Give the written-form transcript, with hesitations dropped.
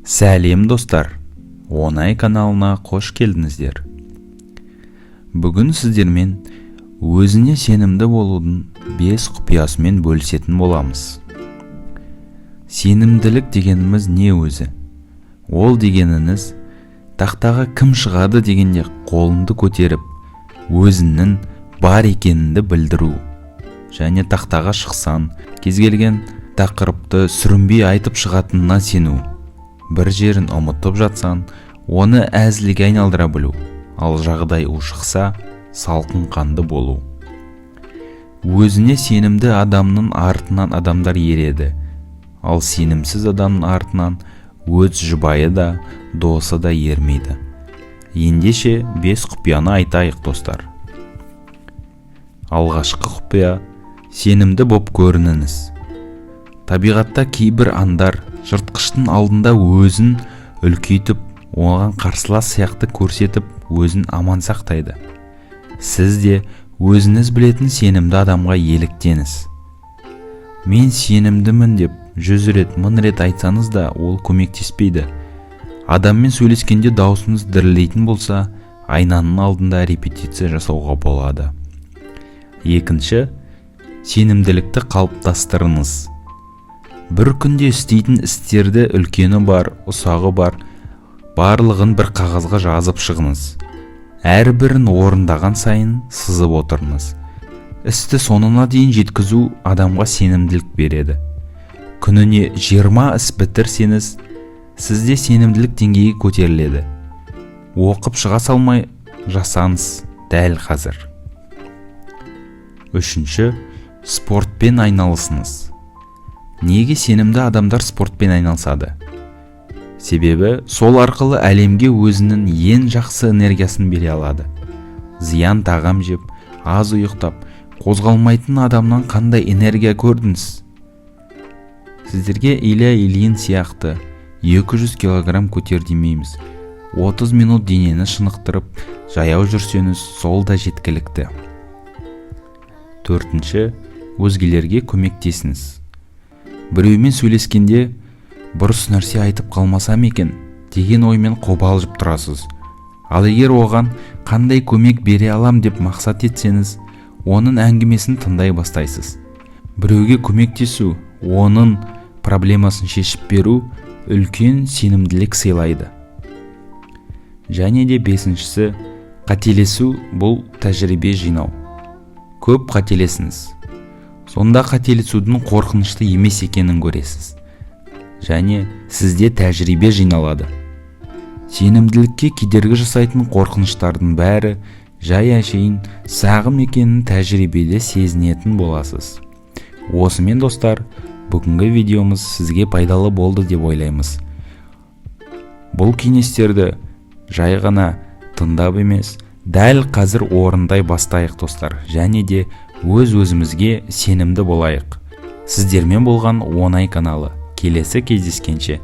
Сәлем, достар! Оңай каналына қош келдіңіздер. Бүгін сіздермен өзіне сенімді болудың бес құпиясымен бөлісетін боламыз. Сенімділік дегеніміз не өзі? Ол дегеніңіз тақтаға кім шығады дегенде қолыңды көтеріп, өзіңнің бар екеніңді білдіру және тақтаға шықсаң, кез келген тақырыпты сүрінбей айтып шығатынына сену. Бір жерін ұмытып жатсаң, оны әзілге айналдыра білу, ал жағдай ушықса, салқын қанды болу. Өзіне сенімді адамның артынан адамдар ереді, ал сенімсіз адамның артынан өз жұбайы да, досы да ермейді. Ендеше, бес құпияны айтайық, достар. Алғашқы құпия: сенімді боп көрініңіз. Табиғатта кейбір аңдар жыртқыштың алдында өзін үлкейтіп, оған қарсылас сияқты көрсетіп, өзін аман сақтайды. Сіз де өзіңіз білетін сенімді адамға еліктеңіз. «Мен сенімдімін» деп 100 рет, 1000 рет айтсаңыз да, ол көмектеспейді. Адаммен сөйлескенде даусыңыз дірілдейтін болса, айнаның алдында репетиция жасауға болады. Екінші, сенімділікті қалыптастырыңыз. Бір күнде істейтін істерді, үлкені бар, ұсағы бар, барлығын бір қағазға жазып шығыңыз. Әрбірін орындаған сайын сызып отырыңыз. Істі соңына дейін жеткізу адамға сенімділік береді. Күніне 20 іс бітірсеңіз, сізде сенімділік деңгейі көтеріледі. Оқып шыға салмай жасаңыз дәл қазір. Үшінші, спортпен айналысыңыз. Неге сенімді адамдар спортпен айналысады? Себебі сол арқылы әлемге өзінің ең жақсы энергиясын бере алады. Зиян тағам жеп, аз ұйықтап, қозғалмайтын адамнан қандай энергия көрдіңіз? Сіздерге Илья Ильин сияқты 200 килограмм көтер демейміз. 30 минут денені шынықтырып, жаяу жүрсеңіз, сол да жеткілікті. Төртінші, өзгелерге көмектесіңіз. Біреумен сөйлескенде бұрыс нәрсе айтып қалмасам екен деген оймен қобалжып тұрасыз. Ал егер оған қандай көмек бере алам деп мақсат етсеңіз, оның әңгімесін тыңдай бастайсыз. Біреуге көмектесу, оның проблемасын шешіп беру үлкен сенімділік сыйлайды. Және де бесіншісі: қателесу — бұл тәжірибе жинау. Көп қателесіңіз. Сонда қателесудің қорқынышты емес екенін көресіз және сізде тәжірибе жиналады. Сенімділікке кедергі жасайтын қорқыныштардың бәрі жай әшейін сағым екенін тәжірибеде сезінетін боласыз. Осымен, достар, бүгінгі видеомыз сізге пайдалы болды деп ойлаймыз. Бұл кеңестерді жай ғана тыңдап емес, дәл қазір орындай бастайық, достар, және де өз өзімізге сенімді болайық. Сіздермен болған Оңай каналы. Келесі кездескенше.